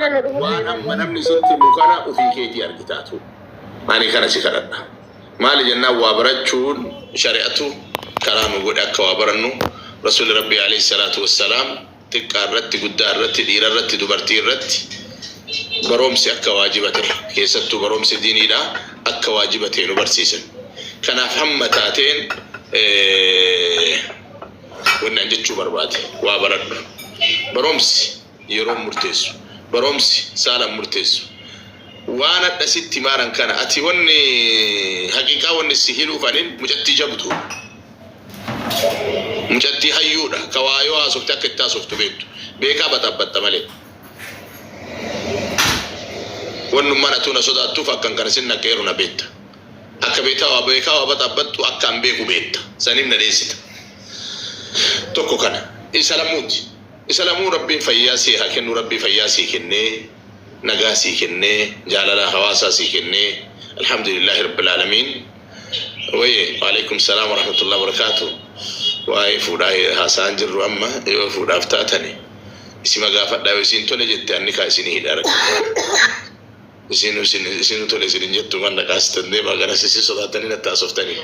Waan amma namni sitti himu kana ofii keetii argitaatu. Ani kana si kadhadha. Maali jennaan waa barachuun shari'atu karaa nu godhe akka waa barannu. Rasuulli Rabbii alayhi salaatu wassalaam xiqqaa irratti, guddaa irratti, dhiira irratti, dubartii irratti baroomsi akka waajiba ta'e, keessattuu baroomsi diiniidha akka waajiba ta'e nu barsiisan. Kanaaf hamma taateen wanni an jechuu barbaade waa baradhu. Baroomsi yeroo murteessu. Baroomsi saalan murteessu. Waan hadha sitti himaaran kana ati wanni haqiiqaa wanni si hiluuf anin mucattii jabdu. Mucattii hayyuudha. Ka waa yoo haasofte akka itti haasoftu beektu. Beekaa baxabbaxxa malee. Wannummaan atuu na sodaattuuf akkan kana sin naqqeeru na beekta. Akka beekaa waa beekaa waa baxabbaxxu akka an beeku beekta. Saniif na dheessita. Tokko kana. Isa lamuuti. Isa lamuu Rabbiin fayyaa sii haa kennu. Rabbii fayyaa sii kennee, nagaa sii kennee, jaalala hawaasaa sii kennee, alhamdulillaahi rabbil aalamiin. Waye waalaikum salaam warahmatullahi wabarakaatu. Waa'ee fuudhaa haasa'aan jirru amma yoo fuudhaaf taatani isima gaafadhaa yoo isiin tole jette anni kaa isinii hidha rakkina. Isiinu isin isiinu tole isin hin jettu man dhaqaasitan deemaa garas isin sodaattanii natti haasoftanii.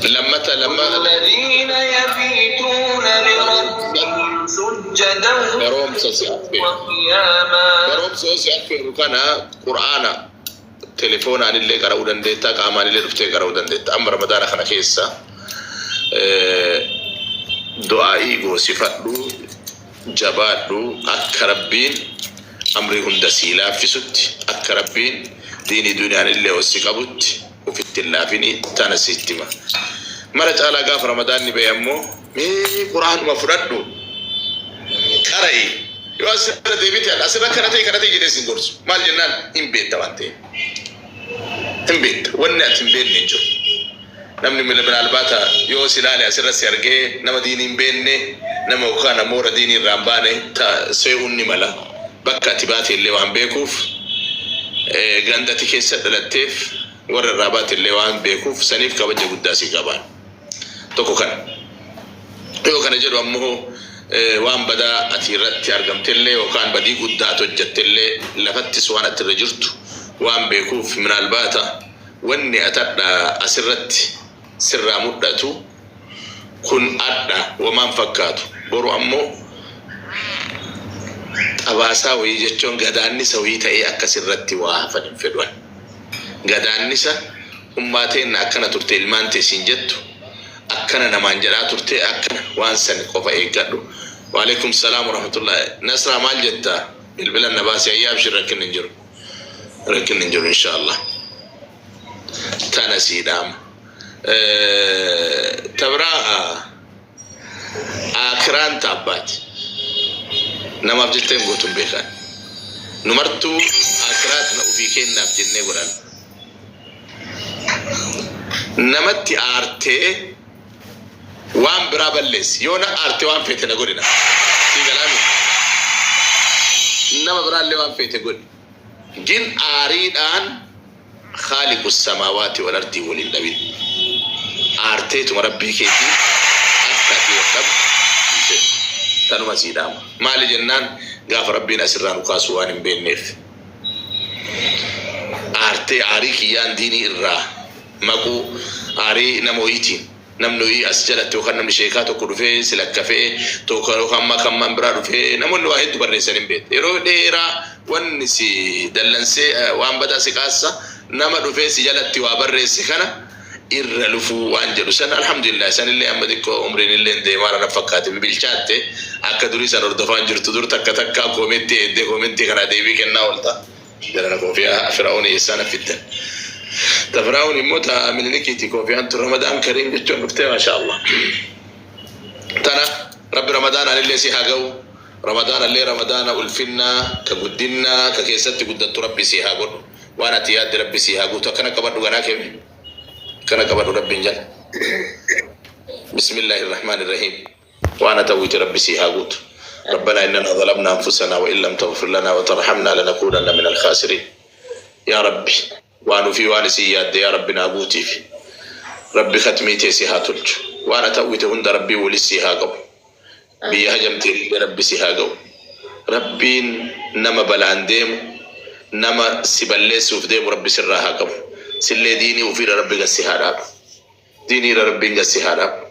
Lammata lamma والذين يبيتون لربهم سجدا Baroomsa si affeeru. وقياما. Baroomsa yoo si affeeru kana Qur'aana telefoonaan illee qara'uu dandeetta, qaamaan illee dhuftee qara'uu dandeetta. Amma Ramadaana kana keessa du'aa'ii goosifadhu, jabaadhu, akka Rabbiin amrii hunda sii laaffisutti, akka Rabbiin diinii duniyaan illee ol si qabutti ufitti hin laafini tana sitti hima. Mara caalaa gaafa Ramadaanni bahe ammoo mee Qur'aanuma fudhadhu qara'i. Yoo asirra deebite asirra kana ta'e kana ta'e jedhee sin gorsu. Maal jennaan hin beekta waan ta'eef. Hin beekta. Wanni ati hin beekne hin jiru. Namni minaalbaata yoo si ilaale asirra si argee nama diinii hin beekne, nama yookaan amoora diinii irraa hin baane se'uun ni mala. Bakka ati baate illee waan beekuuf, ganda ati keessa dhalatteef warra irraa baate illee waan beekuuf saniif kabaja guddaa si qabaan. Tokko kana. Yoo kana jedhu ammoo waan badaa ati irratti argamtellee yookaan badii guddaa ati hojjettellee lafattis waan ati irra jirtu waan beekuuf minaalbaata wanni atadha asirratti sirraa mudhatu kun adha wamaan fakkaatu, boru ammoo xabaasaa wayii jechuun gadaannisa wayii ta'ee akkasirratti waa hafan hin fedhan. Gadaannisa ummaa teenna akkana turte ilmaan tee siin jettu, akkana namaan jedhaa turte, akkana waan san qofa eeggadhu. Waalaikum salaam warahmatullahi. Nasraa maal jetta? Bilbilan na baasi ayyaa abshir, rakkinni hin jiru. Rakkinni hin jiru inshaallah. Tana sii dhaama. Tabraa akiraan taabbaati. Namaaf jettee hin gootu hin beekan. Numartuu akiraa tana ofii kennaaf jennee godhan. Namatti aartee waan biraa balleessi. Yoo na aarte waan feete na godhina. Sii galaami. Nama biraallee waan feete godhi. Gin aariidhaan khaaliqu samaawaati wal ardii waliin dhabin. Aarteetuma Rabbii keetii akka ati wal dhabdu hin fedhu. Tanuma sii dhaama. Maali jennaan gaafa Rabbiin asirraa nu kaasu waan hin beekneef. Aartee aarii kiyyaan diinii irraa maquu, aarii nama wayiitiin namni wayii as jalatti yookaan namni sheekaa tokko dhufee si lakkafee tokko yookaan makammaan biraa dhufee namoonni waa hedduu barreessan hin beekne. Yeroo dheeraa wanni si dallansee waan badaa si kaassa nama dhufee si jalatti waa barreesse kana irra lufuu waan jedhu san. Alhamdulillah, sanillee amma xiqqoo umriin illee deemaa na fakkaate, bibilchaatte, akka durii san hordofaan jirtu. Dur takka takka koomentii eeddee koomentii kana deebii kennaa oolta. Jarana koofiyaa Fir'aawun eessaa na fiddan? Ta Fir'aawun immoo ta Minilikiiti koofiyaan tun. Ramadaan Kariim jechuun dhuftee, maasha Allah. Tana Rabbi Ramadaan anillee si haa ga'u. Ramadaan allee Ramadaana ulfinnaa ka guddinnaa ka keessatti guddattu Rabbi si haa godhu. Waan ati yaadde Rabbi si haa guutu. Akkana qabadhu garaa kee. Akkana qabadhu Rabbiin jala. Bismillahir Rahmanir Rahiim. Waan ati hawwite Rabbi si haa guutu. ربنا إننا ظلمنا أنفسنا وإن لم تغفر لنا وترحمنا لنكونن من الخاسرين. يا ربي waan ufii waan isin yaadde yaa Rabbi naa guutiif. Rabbi katmii tee si haa tolchu. Waan ati hawwite hunda Rabbii walis si haa qabu. Biyya hajamteen illee Rabbi si haa ga'u. Rabbiin nama balaan deemu, nama si balleessuuf deemu Rabbi sirraa haa qabu. Sillee diinii ufiirra Rabbi gad si haa dhaabu. Diiniirra Rabbiin gad si haa dhaabu.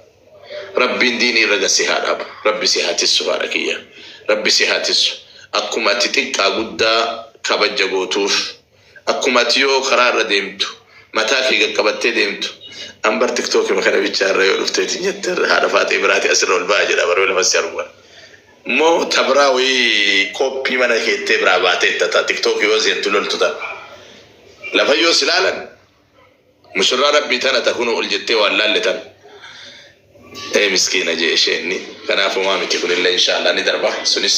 Rabbiin diiniirra gad si haa dhaabu. Rabbi si haa tissu haadha kiyya. Rabbi si haa tissu. Akkuma ati xiqqaa guddaa kabajja gootuuf, akkuma ati yoo karaa irra deemtu mataa kee gad qabattee deemtu, an bar tiktookima kana bichaa irra yoo dhufteetiin jette haadha faaxee biraati asirra ol ba'a jedha baroo lafa si argu. Moo ta biraa wayii kooppii mana keettee biraa baateetta ta tiktookii yoo seentu loltu tan. Lafa yoo si laalan mushurraa Rabbii tana ta kunoo ol jettee waan laalle tan. Ee miskiina jee isheenni. Kanaaf homaa miti kunillee inshaallah ni darba. Sunis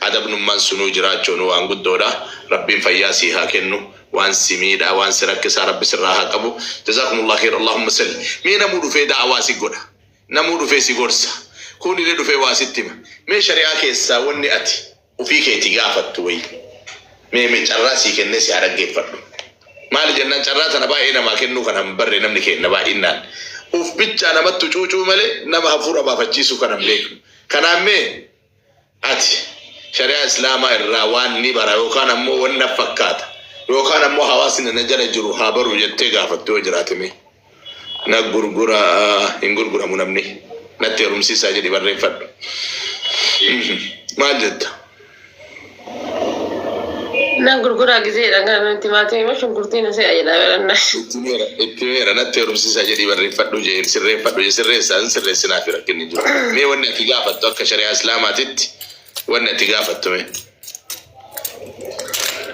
adabnummaan sunuu jiraachuun waan guddoodha. Rabbiin fayyaa sii haa kennu. Waan si miidhaa waan si rakkisaa Rabbi sirraa haa qabu. Jazakumullah khair. Allahumma salli. Mee namuu dhufee da'awaa si godha. Namuu dhufee si gorsa. Kuunillee dhufee waa sitti hima. Mee shari'aa keessaa wanni ati ufii keetii gaafattu wayii. Mee mee carraa sii kennee si haa dhaggeeffadhu. Maali jennaan carraa tana baay'ee namaa kennuu kana hin barre namni keenna baay'innaan. Uf bichaa namattu cuucuu malee nama hafuura baafachiisuu kana hin beeknu. Kanaan mee ati shari'aa Islaamaa irraa waan ni bara yookaan ammoo wanna fakkaata yookaan ammoo hawaasni na jala jiru haa baru jettee gaafattu yoo jiraate mee. Na gurgura hin gurguramu namni natti heerumsiisaa jedhi barreeffadhu. Maal jetta? Na gurguraa gizeedha kan nuti maatii immoo shunkurtii na se'a jedha baranna. Itti meera natti heerumsiisaa jedhii barreeffadhu jee sirreeffadhu jee sirreessaa hin sirreessinaa fi rakkinni jiru. Mee wanni ati gaafattu akka shari'aa Islaamaatitti wanni ati gaafattu mee?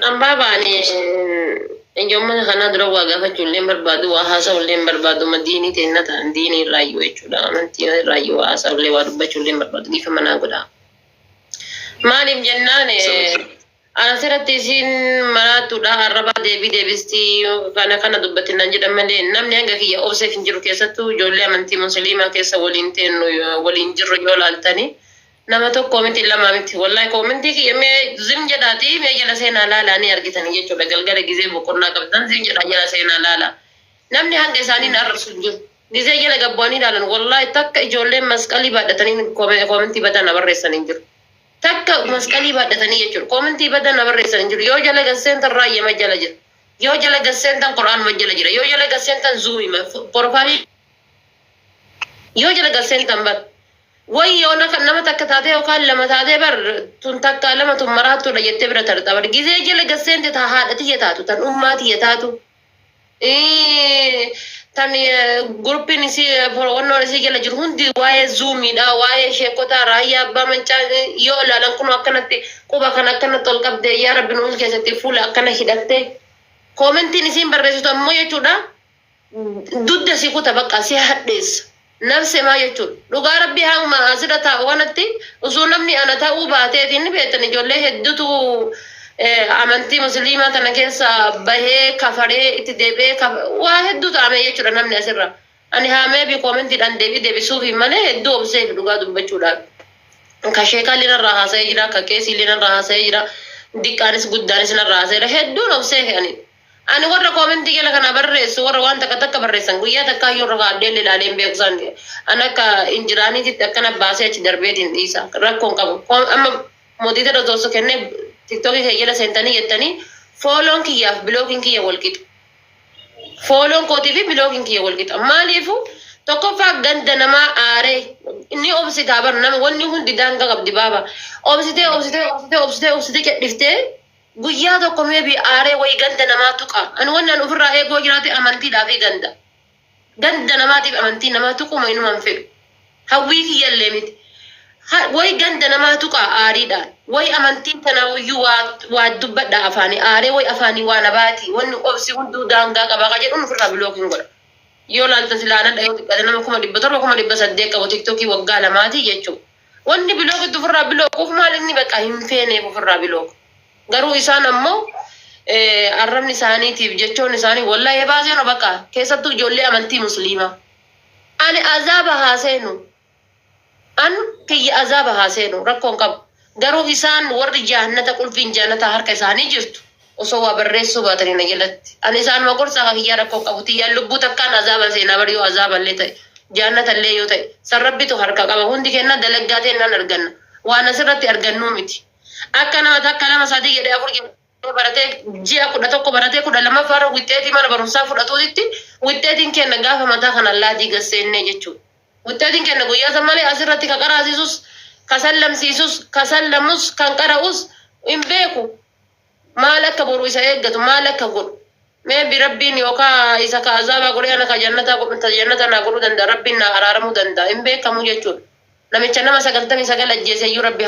Ambaa baane ijoomman kanaa dura waa gaafachuu illee hin barbaadu, waa haasa'u illee hin barbaadu. Ma diinii teenna ta'an diinii irraayyuu jechuudha. Amantii irraayyuu waa haasa'u illee waa dubbachuu illee hin barbaadu. Dhiifama naa godhaa. Maaliif jennaan ana asirratti isiin maraattuudha arrabaa deebii deebistii kana kana dubbatti naan jedhan malee namni hanga kiyya obseef hin jiru, keessattuu ijoollee amantii musliimaa keessa waliin teennu waliin jirru yoo laaltanii nama tokko miti, lama miti. Wallahi koomentii kiyya mee zim jedhaati mee jala seenaa laalaa ni argitanii jechuudha. Galgala gizee boqonnaa qabdan zim jedhaa jala seenaa laalaa. Namni hanga isaanii na arrabsu hin jiru. Gizee jala gabbu'anii ilaalan wallahi takka ijoolleen masqalii baadhatanii koomentii badaa na barreessan hin jiru. Takka masqalii baadhatanii jechuudha. Koomentii badaa na barreessan hin jiru. Yoo jala gad seentan raayyama jala jira. Yoo jala gad seentan qur'aanuma jala jira. Yoo jala gad seentan zuumima. Porofaayilii yoo jala gad seentan bar. Way yoo nama takka taatee yookaan lama taatee bar tun takka lama tun maraattuudha jettee bira tarta bar. Gizee jala gad seente ta haadha tiyya taatu, tan ummaa tiyya taatu. Tan guruppiin isii wannoon isii jala jiru hundi waa'ee zuumiidha, waa'ee sheekotaa raayyaa abbaa mancaa yoo ilaalan kun akkanatti quba kan akkanatti ol qabdee yaa rabbi nu keessatti fuula akkana hidhattee koomentiin isiin barreessitu ammoo jechuudha dudda si kuta, bakka si hadheessa nafse maa jechuudha. Dhugaa rabbii hanguma asirra taa'u kanatti osoo namni ana ta'uu baateetiin ni beektan, ijoollee hedduutu amantii musliimaa tana keessa bahee kafaree itti deebi'ee waa hedduu ta'ame jechuudha. Namni asirra ani haamee bi koomentiidhaan deebii deebisuufi malee hedduu obseef dhugaa dubbachuudhaaf. Ka sheekaalli narraa haasa'ee jira, ka qeesiillee narraa haasa'ee jira, diqqaanis guddaanis narraa haasa'ee jira, hedduun obseef ani. Ani warra koomentii jala kana barreessu, warra waan takka takka barreessan guyyaa takkaa iyyuu irra kaa'adhee illee ilaalee hin beeku isaan. Ani akka injiraaniititti akkana baasee achi darbeetiin dhiisa. Rakkoon qabu. Amma mootiitara osoo kennee tiktookii kee jala seentanii jettanii fooloon kiyyaaf bilookiin kiyya wal qixa. Fooloon kootii fi bilookiin kiyya wal qixa. Maaliifu tokkoffaa ganda namaa aaree ni obsitaa bar, nama wanni hundi daangaa qabdi baaba. Obsitee obsitee obsitee obsitee obsitee cadhiftee guyyaa tokko maybe aaree wayii ganda namaa tuqa. Ani wanni ani ofirraa eegoo jiraate amantiidhaa fi ganda. Ganda namaatiif amantii namaa tuquma inuma hin fedhu. Hawwii kiyyallee miti. Wayi ganda namaa tuqa aariidhaan. Wayi amantiin tanaayyuu waa waa dubbadha afaanii aaree wayi afaanii waa na baati. Wanni obsi hunduu daangaa qaba ka jedhuun ofirraa bilookiin godha. Yoo laaltan silaa anadha yoo xiqqaate nama 700,000 800,000 qabu tiktookii waggaa lamaatii jechuudha. Wanni bilookitti ofirraa bilookuuf maal inni bakka hin feeneef ofirraa bilooku. Garuu isaan ammoo arrabni isaaniitiif jechoon isaanii wallahi hebaa seenu bakka keessattuu ijoollee amantii musliimaa. Ani azaaba haa seenu. An kiyya azaaba haa seenu rakkoon qabu. Garuu isaan warri jaannata qulfiin jaannataa harka isaanii jirtu osoo waa barreessuu baatanii na jalatti. Ani isaanuma gorsaa ka kiyyaa rakkoon qabu. Tiyyaan lubbuu takkaan azaaba seenaa bari yoo azaaba illee ta'e. Jaannata illee yoo ta'e san Rabbitu harka qaba. Hundi kenna dalaggaa teennaan arganna. Waan asirratti argannuu miti. Akka nama takka lama sadii jedhee afur jedhee baratee ji'a 11 baratee 12ffaarra wixxeetii mana barumsaa fudhatuutitti wixxeetiin kenna gaafa mataa kana laadii gasseennee jechuudha. Wixxeetiin kenna guyyaa san malee asirratti ka qaraasisus, ka sallamsiisus, ka sallamus, kan qara'us hin beeku. Maal akka boru isa eeggatu, maal akka godhu. Maybe Rabbiin yookaan isa ka azaabaa godhee ana ka jannataa godhu, ta jannata naa godhuu danda'a, Rabbiin naa araaramuu danda'a. Hin beekamu jechuudha. Namicha nama 99 ajjeese iyyuu Rabbi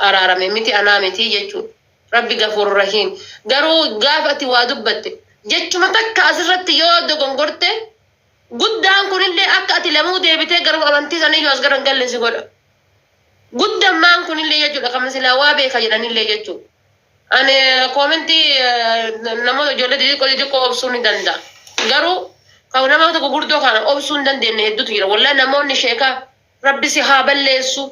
araarame miti, anaa miti jechuudha. Rabbi gafuur rahiim. Garuu gaafa ati waa dubbatte jechuma takka asirratti yoo dogongorte, guddaan kunillee akka ati lamuu deebitee garuu amantii saniyyuu as gara hin galle si godha. Guddammaan kunillee jechuudha, kan silaa waa beeka jedhanillee jechuudha. Ani commentii namoota ijoollee xixiqqoo xixiqqoo obsuu ni danda'a. Garuu kan namoota gurguddoo kana obsuu hin dandeenye hedduutu jira. Wallahi namoonni sheekaa Rabbi si haa balleessu.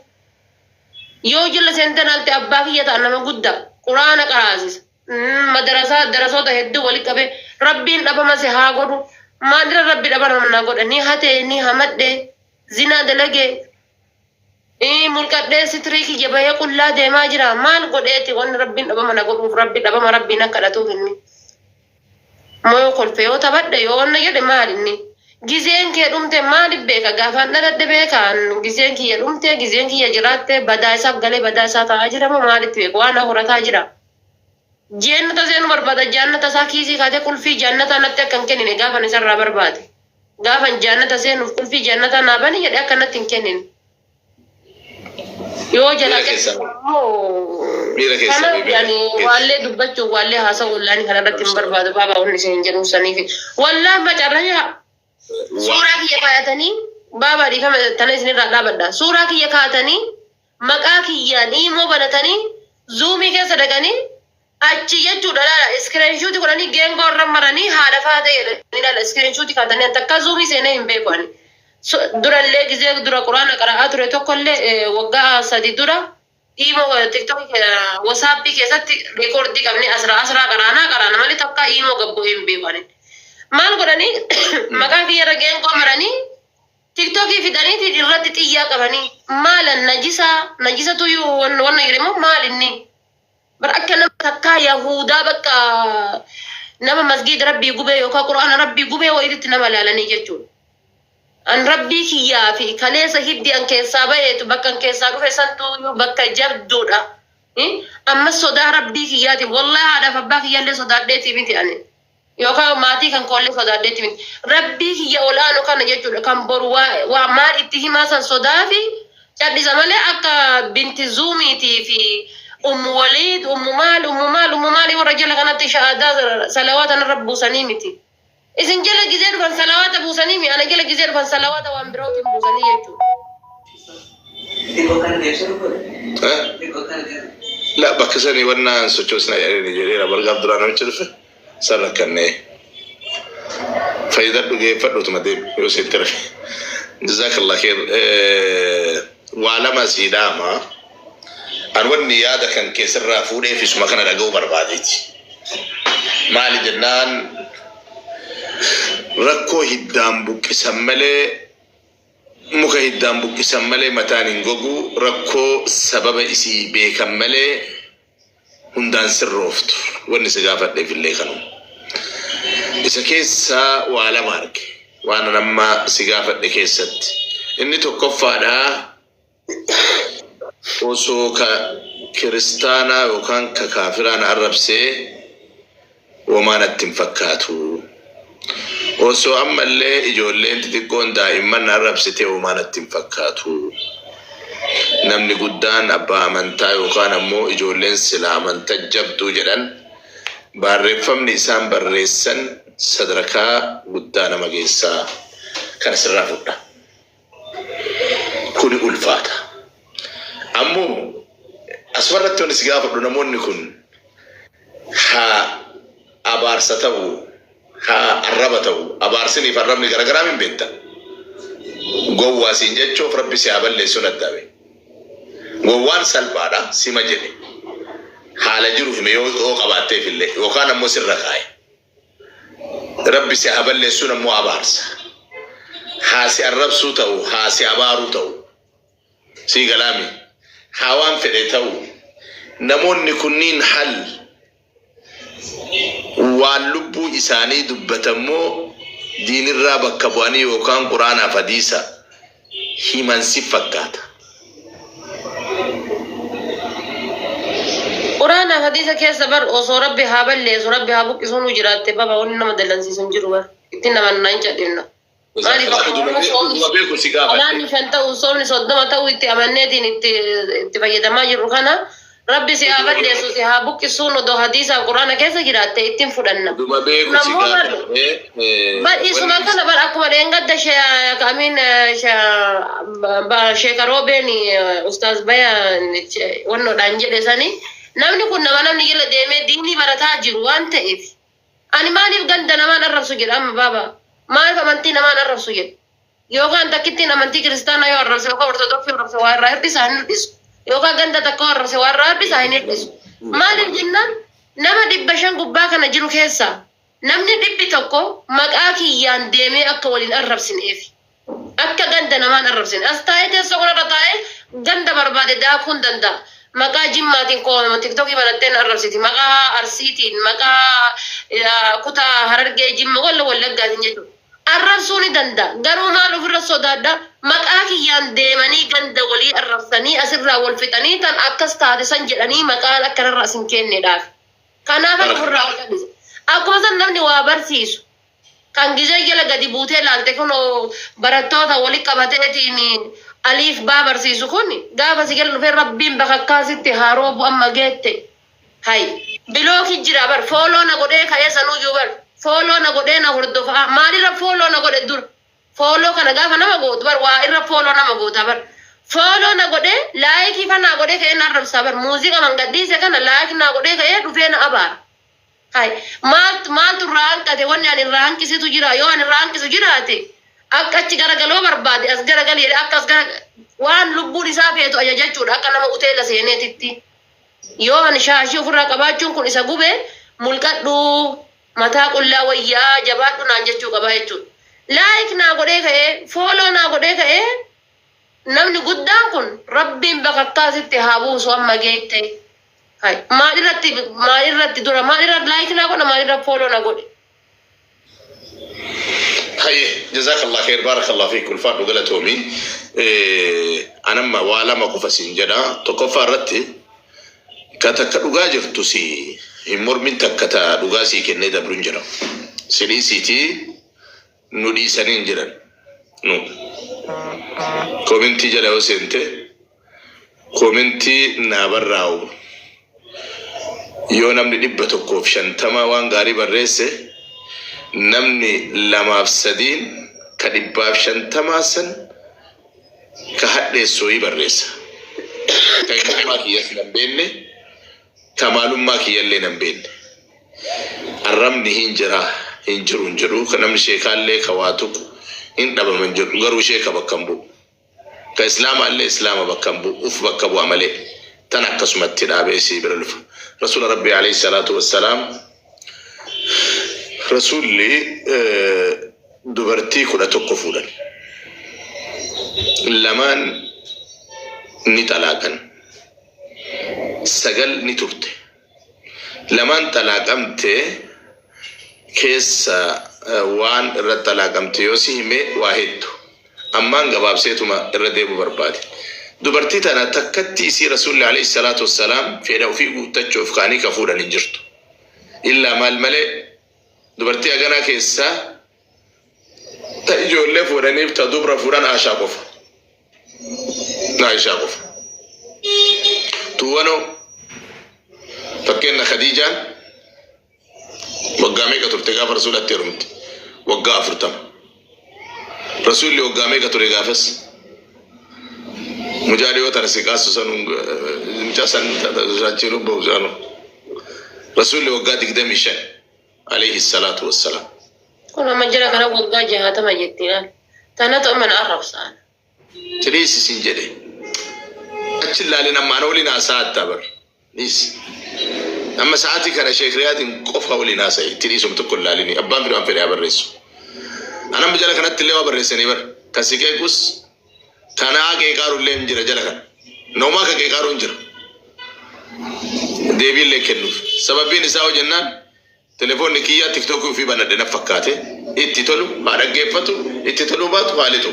Yoo jala seentan alte abbaa kiyya ta'an nama guddaa quraana qaraasisa. Madarasaa darasoota hedduu walitti qabee Rabbiin dhabama si haa godhu. Maalirra Rabbi dhabama na godha? Ni hatee, ni hamadhee, zinaa dalagee. Mulqadhee sitirii kiyya bahee qullaa deemaa jira. Maal godheeti wanni Rabbiin dhabama na godhuuf, Rabbi dhabama Rabbiin akka kadhatuuf inni? Moo kolfe yoo taphadhe, yoo wanna jedhe, maal inni? Gizeen kee dhumte maaliif beeka? Gaafaan dhaladhe beekaan gizeen kiyya dhumte, gizeen kiyya jiraatte, badaa isaaf galee badaa isaa ta'aa jira moo maalitti beeku? Waan horataa jira. Jannata seenuu barbaada. Jannata isaa kiisii kaatee qulfii jannataa natti akka hin kennine gaafan isarraa barbaade. Gaafan jannata seenuuf qulfii jannataa naa bani jedhe akka natti hin kennine. Yoo jala Miira keessaa miira keessaa kanaaf yani waallee dubbachuuf, waallee haasa'u wallaani kanarratti hin barbaadu. Baabaa, wanni isin hin jedhu saniif wallaan macarraa suuraa kiyya kaayatanii, baabaa, dhiifama tana isinirraa dhaabadha, suuraa kiyya kaa'atanii maqaa kiyyaan iimoo banatanii Zoomii keessa dhaqanii achi jechuudha. Laala, screenshotii godhanii geengoo irra maranii haadha faatee jedhanii, laala, screenshotii kaatanii. Takka Zoomii seenee hin beeku ani. Durallee gizee dura quraana qara'aa ture tokkollee, waggaa 3 dura iimoo, TikTokii, WhatsAppii keessatti recordii qabnee asraa asraa qaraanaa qaraana malee takka iimoo gabbu'ee hin beeku ani. Maal godhanii? Maqaa kiyyarra geengoo maranii TikTokii fidaniiti irratti xiyyaa qabanii maalan najisaa najisatu wanna jedhamu maal inni? Bar akka nama takkaa yahudaa bakka nama masgiida Rabbii gubee yookaan quraana Rabbii gubee wayiitti nama laalanii jechuudha. An Rabbii kiyyaa fi kaleessa hiddi an keessaa baheetu bakka an keessaa dhufe santu bakka jabduudha. Amma sodaa Rabbii kiyyaatiif, wallahi haadhaaf abbaa kiyyaallee sodaadheetii miti ani. Yookaan maatii kan koollee sodaadheetii miti. Rabbii kiyya olaanu kana jechuudha, kan boru waa maal itti himaa san sodaa fi cadhisa malee akka binti Zoomiitii fi ummu Waliid, ummu maal, ummu maal, ummu maali warra jala kanatti shahaadaa salawaata narra buusanii miti. Isin jala gizee dhufan salawaata buusanii mi, ana jala gizee dhufan salawaata waan birootiin buusanii jechuudha. La, bakka sanii wannaan sochoosna jedhanii jedheera. Bargaaf duraa namicha dhufe san rakkannee fayyadadhu, geeffadhutuma deemi yoo sitti rafe. Jazakallah khair. Waa lama sii dhaama. An wanni yaada kan keessirraa fuudheef isuma kana dhaga'uu barbaadeeti. Maali jennaan, rakkoo hiddaan buqqisan malee, muka hiddaan buqqisan malee mataan hin gogu. Rakkoo sababa isii beekan malee hundaan sirrooftu. Wanni si gaafadheef illee kanuma. Isa keessaa waa lama arge waan an amma si gaafadhe keessatti. Inni tokkoffaadhaa, osoo ka kiristaanaa yookaan ka kaafiraan arrabsee womaa natti hin fakkaatu. Osoo ammallee ijoolleen xixiqqoon daa'imman arrabsitee womaa natti hin fakkaatu. Namni guddaan abbaa amantaa yookaan ammoo ijoolleen sila amantaa jabduu jedhan, barreeffamni isaan barreessan sadarkaa guddaa nama geessaa, kana sirraa fudha. Kuni ulfaata. Ammoo asumarratti wanni si gaafadhu, namoonni kun haa abaarsa ta'u, haa arraba ta'u, abaarsiniif arrabni garagaraa hin beektan. Gowwaa siin jechuuf Rabbi si haa balleessuun addaame. Gowwaan salphaadha, sima jedhe. Haala jiru hime yoo qabaatteef illee yookaan ammoo sirra kaa'e. Rabbi si haa balleessuun ammoo abaarsa. Haa si arrabsuu ta'u, haa si abaaruu ta'u, sii galaami, haa waan fedhe ta'u, namoonni kunniin hal waan lubbuu isaanii dubbatammoo diinirraa bakka bu'anii yookaan quraanaaf hadiisa himan si fakkaata? Quraanaaf hadiisa keessa bar osoo Rabbi haa balleessu, Rabbi haa buqqisuu nu jiraatte baba, wanni nama dallansiisu hin jiru bar. Itti namannaa hin cadhifna. Maaliif akka Oromoo soomni Utuma beeku si gaafadhe. salaanni 5 ta'u, soomni 30 ta'u itti amanneetiin itti fayyadamaa jirru kana Rabbi si haa balleessu, si haa buqqisuun odoo hadiisaaf quraana keessa jiraatte ittiin fudhanna. Utuma beeku Kun si ammoo bar gaafadhe. bar isuma kana bar akkuma dheengadda amiin sheeka Roobeen ustaaz Baya wannoodhaan jedhe sani, namni kun nama namni jala deemee diinii barataa jiru waan ta'eef, ani maaliif ganda namaan arrabsu jedha amma baaba? Maaliif amantii namaan arrabsu jedha? Yookaan takkittiin amantii kiristaanaa yoo arrabse yookaan ortodoksii arrabse waa irraa hir'isaa? Hin hir'isu. Yookaan ganda takka yoo arrabse waa irraa hir'isaa? Hin hir'isu. Maaliif jennaan, nama 500 gubbaa kana jiru keessaa namni 100 maqaa kiyyaan deemee akka waliin arrabsineef. Akka ganda namaan arrabsine. As taa'ee, teessoo kanarra taa'ee ganda barbaade daakuu hin danda'a. Maqaa Jimmaatiin koo TikTokii banattee na arrabsiti. Maqaa Arsiitiin, maqaa kutaa Harargee, Jimma, walla Wallaggaatiin jechuudha. Arrabsuu ni danda'a. Garuu maal ofirra sodaadha? Maqaa kiyyaan deemanii ganda walii arrabsanii asirraa wal fixanii tan akkas taate san jedhanii maqaan akkanarra as hin kenneedhaaf. Kanaaf ofirraa ol cal'isa. Akkuma san namni waa barsiisu kan gizee jala gadi buutee laalte kun barattoota wali qabateetiin aliif baa barsiisu kun gaafa si jala dhufee Rabbiin bakakkaa sitti haa roobu amma geette. Hay. Block jira bar, follow na godhee ka'ee sanuyyuu bar follow na godhee na hordofa. Maalirra follow na godhe dur? Follow kana gaafa nama gootu bar waa irra follow nama goota bar. Follow na godhee, like fa naa godhee ka'ee na arrabsaa bar. Muuziqaa man gadhiise kana like naa godhee ka'ee dhufee na abaara. Hay, maaltu maaltu irraa hanqate? Wanni ani irraa hanqisitu jira? Yoo ani irraa hanqisu jiraate, akka achi garagaloo barbaade as garagali jedhe, akka as gara waan lubbuun isaa feetu ajajachuudha akka nama uteela seeneetitti. Yoo ani shaashii ofirraa qabaachuun kun isa gube, mulqadhu, mataa qullaa wayyaa, jabaadhu naan jechuu qabaa jechuudha. Like naa godhee ka'ee, follow naa godhee ka'ee, namni guddaan kun Rabbiin bakakkaa sitti haa buusu amma geette. Hay, maal irratti dura maal irra like naa godha, maal irra follow na godhe? Haye, jazakallah khair, barakallah fiik, ulfaadhu, galatoomi. Anamma waa lama qofa siin jedha. Tokkoffaa irratti ka takka dhugaa jirtu si hin mormin, takka ta dhugaa sii kennee dabru hin jira. Si dhiisiitii nu dhiisanii hin jiran. Nu. Comment jala yoo seente, comment naa barraa'u, yoo namni 150 waan gaarii barreesse, namni lamaaf sadiin ka 150 san ka hadheessooyii barreessa. Ka eenyummaa kiyyas nan beekne, ka maalummaa kiyyallee nan beekne. Arrabni hin jira, hin jiru hin jedhu, ka namni sheekaallee ka waa tuqu hin dhabaman jedhu, garuu sheeka bakka hin bu'u. Ka islaamaallee islaama bakka hin bu'u, uf bakka bu'a malee. Tan akkasumatti dhaabee sii bira dhufa. Rasuula Rabbii alayhi salaatu wassalaam, Rasuulli dubartii 11 fuudhan. Lamaan ni xalaaqan. Sagal ni turte. Lamaan xalaaqamte keessa waan irra xalaaqamte yoo si hime waa heddu. Ammaan gabaabseetuma irra deemu barbaade. Dubartii tana takkatti isii Rasuulli alayhi salaatu wassalaam fedha ofii guuttachuuf kaanii ka fuudhan hin jirtu. Illaa maal malee, dubartii haganaa keessaa ta ijoollee fuudhaniif ta dubra fuudhan Aashaa qofa. Aishaa qofa. Tuuwanoo fakkeenya Khadiijaan waggaa meeqa turte gaafa Rasuulatti heerumte? Waggaa 40. Rasuulli waggaa meeqa ture gaafas? Mucaa dhiyoo tana si kaasu sanuun mucaa san achiin bahu saanu. Rasuulli waggaa 25 alayhi salaatu wassalaam. Kun amma jira kana waggaa 60 jetti ilaal. Tanatu amma na arrabsaan. Tiriisi sin jedhe. Achi ilaalin, amma ana waliin haasaa attaa bar. Dhiis. Amma sa'aatii kana Sheek Riyaatiin qofa waliin haasa'e. Itti dhiisum tokko ilaalini. Abbaan fedhe waan fedhe haa barreessu. Anamma jala kanatti illee waa barreessanii bar. Ka si qeequs kanaa qeeqaarullee hin jira jala kana. Namaa ka qeeqaaru hin jira. Deebiillee kennuuf. Sababiin isaa hoo jennaan, telefoonni kiyyaa TikTokii ofii banadhe na fakkaate. Itti tolu haa dhaggeeffatu, itti toluu baatu haa lixu.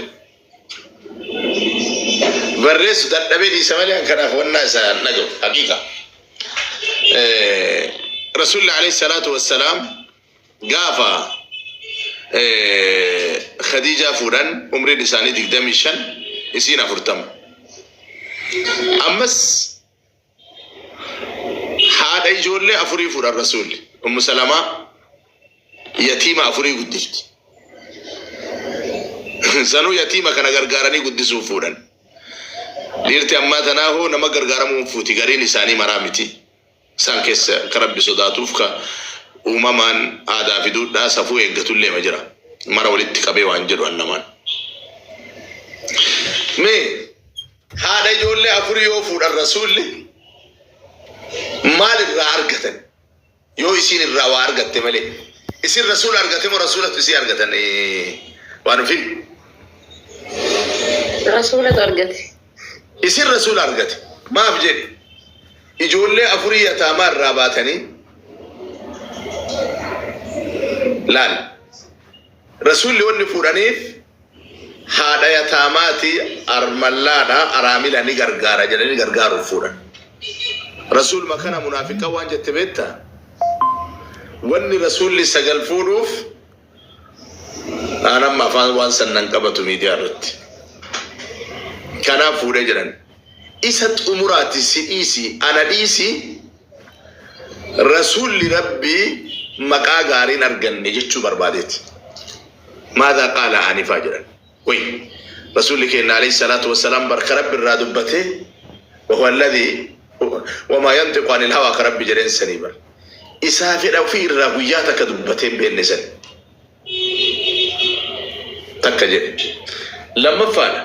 Barreessu dadhabee dhiisa malee an kanaaf wannaa isaa hin dhaga'u. Haqiiqa. Rasuulli alayhi salaatu wassalaam gaafa Khadiijaa fuudhan umriin isaanii 25, isiin 40. Ammas haadha ijoollee afurii fuudhan Rasuulli. Ummu Salamaa yatiima afurii guddifti. Sanuu yatiima kana gargaaranii guddisuuf fuudhan. Dhiirti ammaa tanaa hoo nama gargaaramuu hin fuuti, gariin isaanii, maraa miti. Isaan keessa ka Rabbi sodaatuuf ka uumamaan aadaa fi duudhaa safuu eeggatullee ma jira. Mara walitti qabee waan jedhu an namaan. Mee haadha ijoollee afurii yoo fuudhan Rasuulli maal irraa argatan? Yoo isiin irraa waa argatte malee. Isin Rasuula argate moo Rasuulatu isii argatan waan ofii? Rasuulatu argate. Isin Rasuula argate. Maaf jedhi? Ijoollee afurii yataamaa irraa baatanii laal. Rasuulli wanni fuudhaniif haadha yataamaati, armallaadha, araamila ni gargaara jedhanii gargaaruuf fuudhan. Rasuuluma kana munaafiqaa waan jette beektaa? Wanni Rasuulli sagal fuudhuuf aan amma afaan waan san nan qabatu miidiyaa irratti. Kanaaf fuudhee jedhan. Isa xumuraati si dhiisi, ana dhiisi, Rasuulli Rabbii maqaa gaariin arganne jechuu barbaadeeti. Maadhaa qaala anifaa jedhan. Way Rasuulli keenya alayhi salaatu wassalaam barka Rabbi irraa dubbatee, wahuwa alladhi wamaa yantiqu anil hawaa ka Rabbi jedheen sanii bar. Isaa fedha ofii irraa guyyaa takka dubbatee hin beekne sani. Takka jedhe. Lammaffaadha.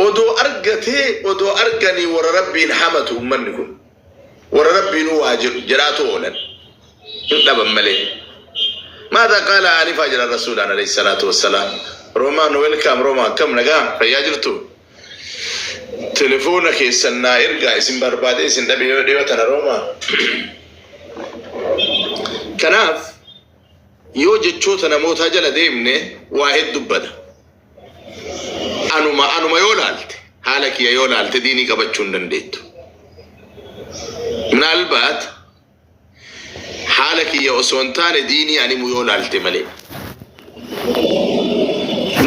Odoo argatee, odoo arganii warra Rabbiin hamatu ummanni kun. Warra Rabbiinuu waa jedhu jedhaatu oolan. Hin dhaban malee. Maadhaa qaala anifaa jedhan Rasuulaan alayhi salaatu wassalaam. Roomaan, welcome Roomaa, akkam, nagaa fayyaa jirtu? Telefoona keessan naa ergaa, isin barbaadee isin dhabe yoo dhiyoo tana, Roomaa. Kanaaf yoo jechoota namootaa jala deemne waa hedduu bada. Anuma yoo laalte, haala kiyya yoo laalte, diinii qabachuu hin dandeettu. Minaalbaat haala kiyya osoo hin taane diinii animu yoo laalte malee.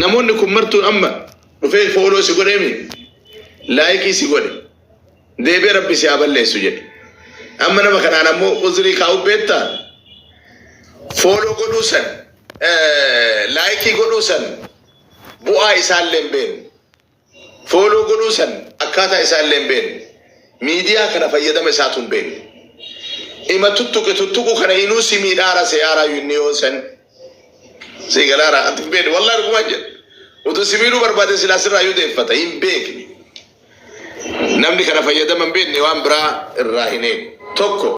Namoonni kun martuun amma dhufee follow si godheemi, like si godhe, deebi'ee Rabbi si haa balleessu jedhe. Amma nama kanaan ammoo uzrii kaa'u beektaa? Follow godhuu san, like godhuu san bu'aa isaallee hin beekne. Follow godhuu san akkaataa isaallee hin beekne. Miidiyaa kana fayyadama isaatu hin beekne. Ima tuttuqe, tuttuqu kana inuu si miidhaara seeyaaraa inni yoo san si galaara ati hin beekne, wallahi dhugumaan jedha. Utuu si miidhuu barbaade silaa sirraa iyyuu deeffata, hin beekne. Namni kana fayyadama hin beekne waan biraa irraa hin eegu. Tokko.